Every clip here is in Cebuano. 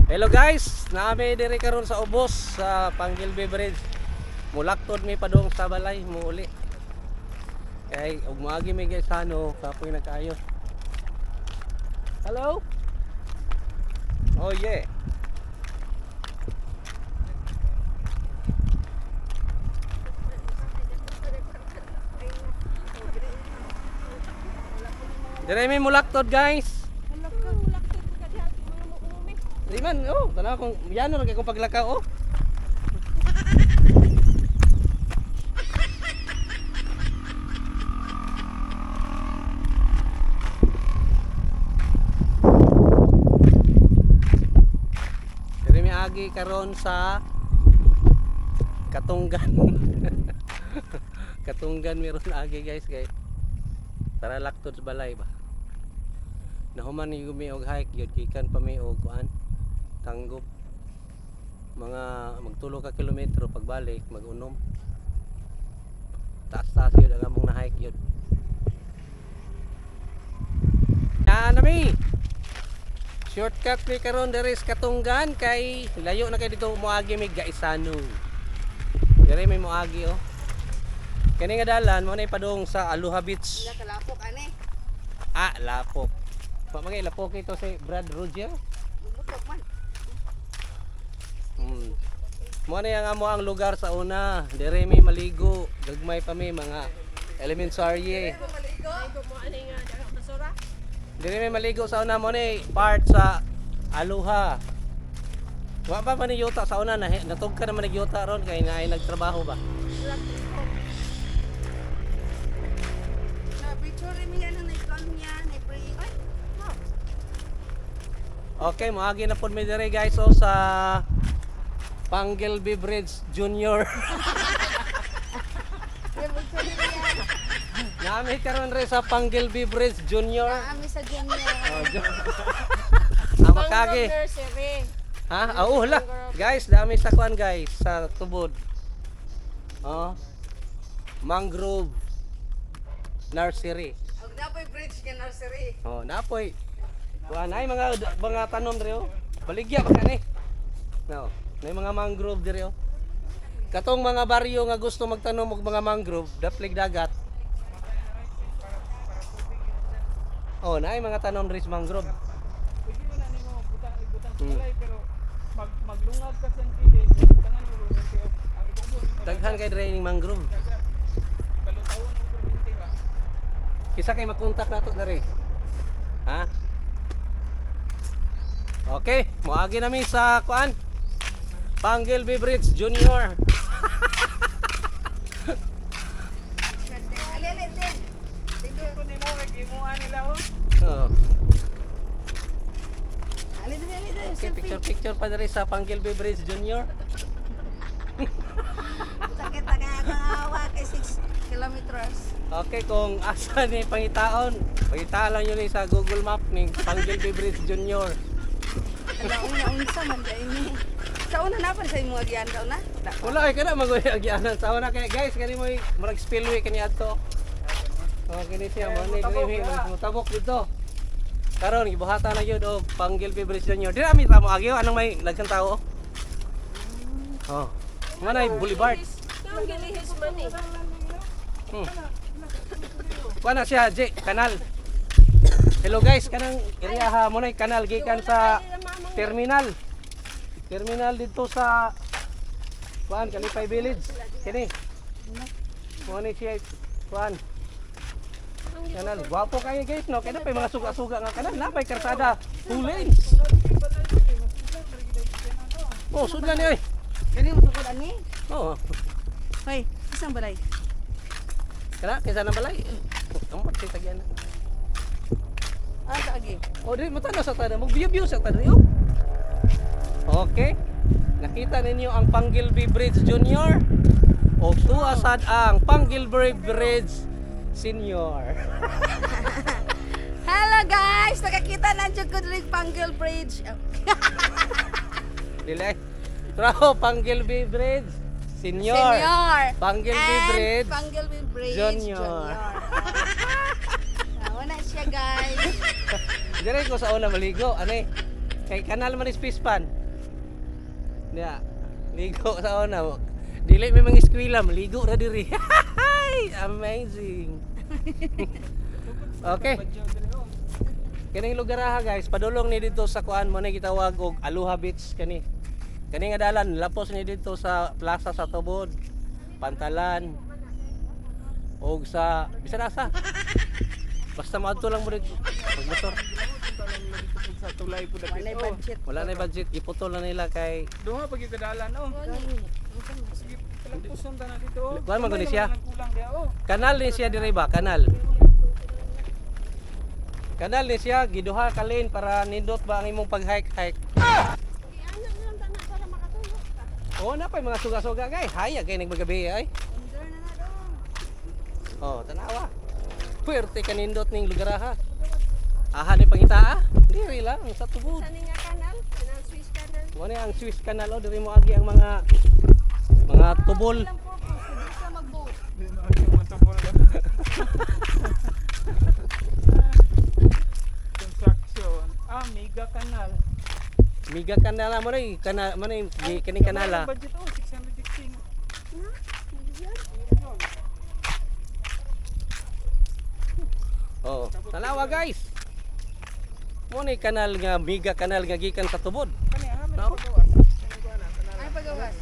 Hello guys, naami diri karon sa ubos sa Panguilbe Bridge. Mulaktod mi padung sa balay muuli. Kay ug moagi mi guys ano, kapoy na kaayo. Hello? Oh yeah. Dire mi mulaktod, guys. Di man, oh, tanaw kung yan ra kay kung paglakaw, oh. Dire mi agi karon sa Katunggan. Katunggan meron agi guys kay tara laktod sa balay ba. Nahuman ni mi og hike gyud, gikan pa mi og kuan Tanggob, mga magtulo ka kilometro, pagbalik mag-unom, taas-taas yun ang among na-hike yun. Yan nami shortcut mi karon diri sa Katunggan kay layo na kay dito moagi mi Gaisano. Diri may moagi, oh, kani nga dalan mo na ipadung sa Aloha Beach. Kalapok ani. Ah, lapok pa mga lapok ito si Brad Roger. Lumutok man. Mo na yung amo ang lugar sa una. Dire mi maligo, gagmay pa mi mga elementary. Dire mi maligo sa una, mo ni part sa Aloha. Wa pa man ni yuta sa una, natug ka naman ni yuta ron kay naay nagtrabaho ba. Na picture mi yan ang naikon niya, na bring. Ay, Okay, moagi na pod mi dire guys, oh, sa Panguilbe Bridge Junior. Nami karon re sa Panguilbe Bridge Junior. Naami sa junior. Oh, ang makagi. Ha? Ah, oh, hala. Guys, dami sa kuan guys, sa tubod. Oh. Mangrove Nursery. Og napoy bridge nga nursery. Oh, napoy. Kuan ay mga tanom dire, oh. Baligya pa kani. No, may mga mangrove dire, oh. Katong mga baryo nga gusto magtanom og mga mangrove, daplig dagat. Oh, naay mga tanom diri sa mangrove. Pwede mo na nimo butang ibutang sa balay pero maglungag ka sa kilid, butangan mo ro kay ang ibubon. Daghan kay diri ning mangrove. Balutawon ang kuryente ba. Kisa kay makontak nato diri. Ha? Okay, moagi nami sa kuan. Panguilbe Bridge Junior. Ali ali din. Ko nimo kay gimuan nila, oh. Oh. Ali din, ali din. Okay, picture picture pa diri sa Panguilbe Bridge Junior. Sakit tagawa kay 6 kilometers. Okay, kung asa ni pangitaon, pangitaan lang yun eh sa Google Map ni Panguilbe Bridge Junior. Ala una unsa man dai ni. Sa una na pa sa imong agian daw na. Wala ay kana magoy agianan sa una kay guys kani mo murag spillway kani adto. Oh, kini siya mo ni diri mutabok dito. Karon gibuhatan na gyud og Panguilbe Bridge Junior. Dira mi tamo agi, anong may daghang tao. Oh. Manay Boulevard. Kuha na siya, J, kanal. Hello guys, kanang area ha mo na kanal gikan sa terminal. Terminal dito sa kuan Kalipay Village. Kini. Mo ni siya kuan. Kanal, gwapo kayo guys no. Kaya pa mga suga-suga nga kanal, napay karsada, two lanes. Oh, sudlan ni oy. Kani mo sukod ani? Oh, Hoy, isang balay. kana kaysa na balay. Kamot kay tagyan. Ah, sa agi. Oh, di matanaw sa tanan, mag-view sa tanan, oh. Okay. Nakita ninyo ang Panguilbe Bridge Junior o tuasad ang Panguilbe Bridge Senior. Hello guys, nakakita na jud ko diri Panguil Bridge. Dili. Traho Panguilbe Bridge Senior. Senior. Panguilbe And Bridge Panguilbe Bridge Junior. Junior. Ah, wala siya guys. Dire ko sa una maligo, ani. Kay kanal man is pispan. Niya. Ligo sa una. Dili may mga eskwela, maligo ra diri. Amazing. Okay. Kining lugar ha guys, padulong ni dito sa kuan mo na gitawag og Aloha Beach kani. Kani nga dalan lapos ni dito sa plaza sa Tubod, Pantalan og sa bisan asa. Basta maadto lang mo dito. Magmotor. Sa tulay po Wala dapit. Oh. budget. Wala na budget, giputol na nila kay Duha pag yung kadalan oh. Sige, talagpuson ta na dito oh. Kuan man gani siya. Kulang diya oh. Kanal ni siya diri ba? Kanal. Kanal ni siya giduha ka lane para nindot ba ang imong pag-hike-hike. Iana lang tanan para makatulog ka. Oo na pa mga suga-suga kay. Haya kay nagmagabi ay. Under na na dong. Oh, tanawa. Puwerte kanindot ning lugar ha. Aha ni pangita ah. Diri lang sa tubod. Sa nga kanal, kanal Swiss canal. Mo ni ang Swiss Canal oh, diri mo agi ang mga tubol. Ilang purpose, hindi ka mag-boat. Di na ako matubol. Construction. Ah, mega kanal. Miga kanal mo ni kanal mo ni kani kanala. Budget oh, 616. Na? Yan. Oh, tanawa guys. Mo ni kanal nga miga kanal nga gikan sa tubod. Kani ah, may No? pagawas. Kani kuan na, kanal. Ay pagawas.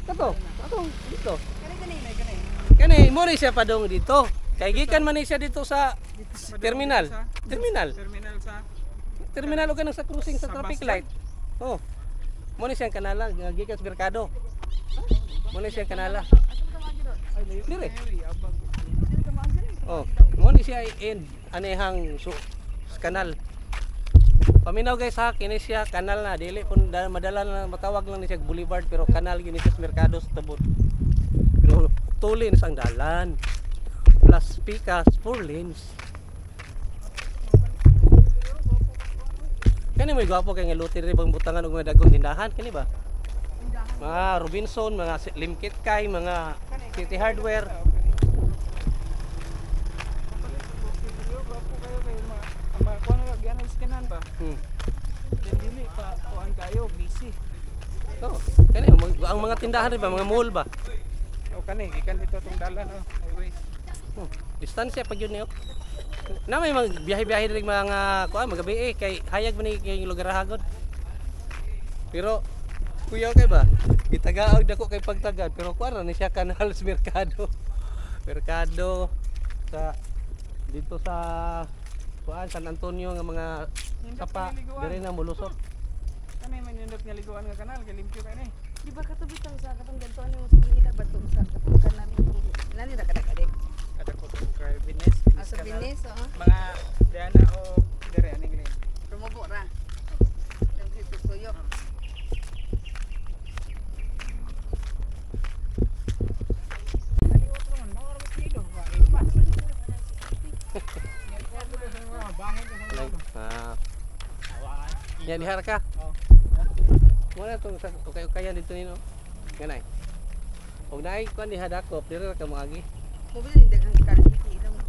Kato, ato dito. Kani kani. Kani. Kani mo ni siya padung dito. Kay gikan man ni siya dito sa terminal. Terminal. Terminal sa Terminal og kanang sa crossing sa Sa traffic bus light. Oh. Mo ni siyang kanala nga gikan sa merkado. Mo ni siyang kanala. Ay, layo. Dire. Ay, abag. Oh, mo ni siya end anehang su kanal. Paminaw guys ha, kini siya kanal na dili pun madala na matawag lang ni siya boulevard pero kanal gini siya sa merkado sa tubod. Pero 2 lanes ang dalan. Plus pikas 4 lanes. Kani mo gwapo kay nga luti diri bang butangan og mga dagkong tindahan kani ba? Mga Robinson, mga Limkit Kay, mga City Hardware. Gwapo kayo kay ma ma kuan na gyud ang ba? Dili pa kuan kayo busy. Oh, kani ang mga tindahan di ba, mga mall ba? O kani gikan dito tong dalan oh, highway. Oh, distansya pag yun niyo. Na may mga biyahe-biyahe diri mga kuan magabi eh kay hayag man ni kay lugar hagod. Pero kuya kay ba? Gitagaog dako kay pagtagad pero kuan ra ni siya kanal sa merkado. Merkado sa dito sa kuan San Antonio nga mga sapa diri na mulusot. Kani man nindot nga liguan nga kanal kay limpyo kay ni. Di ba katubitang sa katong gantuan mo sa Manila ba itong sa katong kanal nani ra kada kade? Kada ko kay Venice. Ah, sa Venice, oh. Mga diana o dire aning lane. Rumubo ra. Nagtutuyok. Ah. Yan dihar ka. Wala tong sa ukay-ukayan dito nino. Ganay. Og naay kuan diha dakop diri ra ka moagi. Mobil din daghang kaliti ilang mo.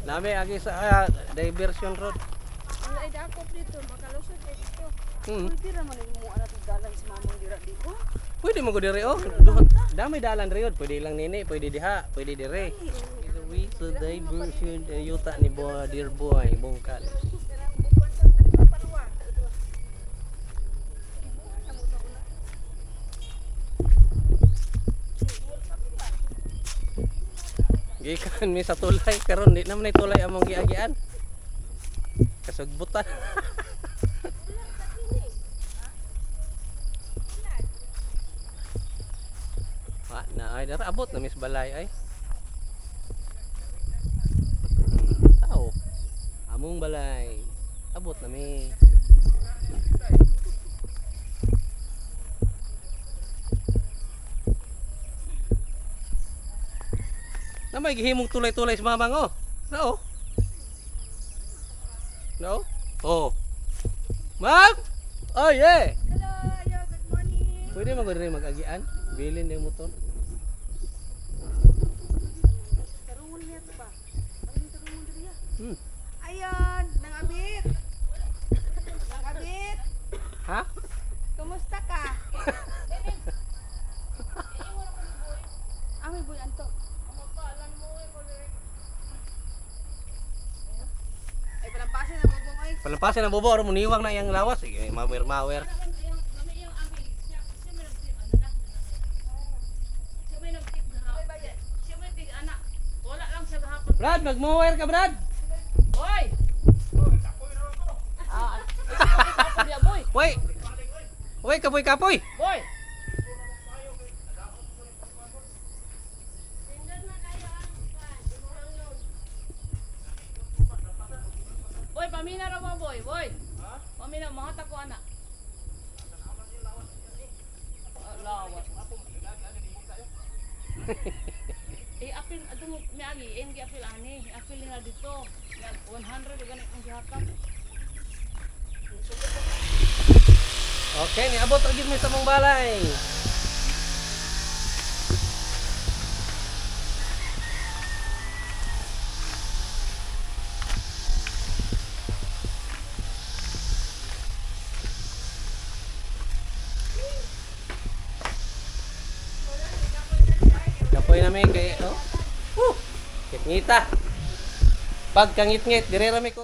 Nami agi sa diversion road. Ang ay dakop dito, makalusot dito. Pwede ra man mo ana tong dalan sa mamang dira dito. Pwede mo ko diri oh. Dami dalan diri pwede lang nini, pwede diha, pwede dire. We so diversion yuta ni Boy, dear boy, bungkal. Gikan mi sa tulay karon di naman ay tulay among giagian. Kasugbutan. Wa na ay dara abot na mis balay ay. Tao. Among balay. Abot na mi. Na may gihimong tulay-tulay sa mamang oh. No. No. Oh. Ma'am! Oh yeah. Hello, ayo, good morning. Pwede man ko diri mag-agian. Bilin yung motor. Tarungon niya to ba? Ang tarungon diri ya. Hmm. Ayan, nangabit. Ha? Kumusta ka? Ami boy anto. Ay palampasin na bubong ay. Palampasin ang bubo, aron muniwang na iyang lawas. Sige, mawer-mawer. Brad, magmower ka, Brad. Hoy! Ah, boy. Hoy. Hoy, kapoy kapoy. Boy! Boy, pamina ra mo, boy. Boy. Pamina, mga ko ana. Ah, lawas. Eh, apil, adto miagi, eh, gi apil ani, apil nila dito. 100 ganit ang gihatag. Okay, niabot ra gyud mi sa mong balay. Kapoy na mi kay oh. Woo! Ngita. Pagkangit-ngit, dire ra mi ko.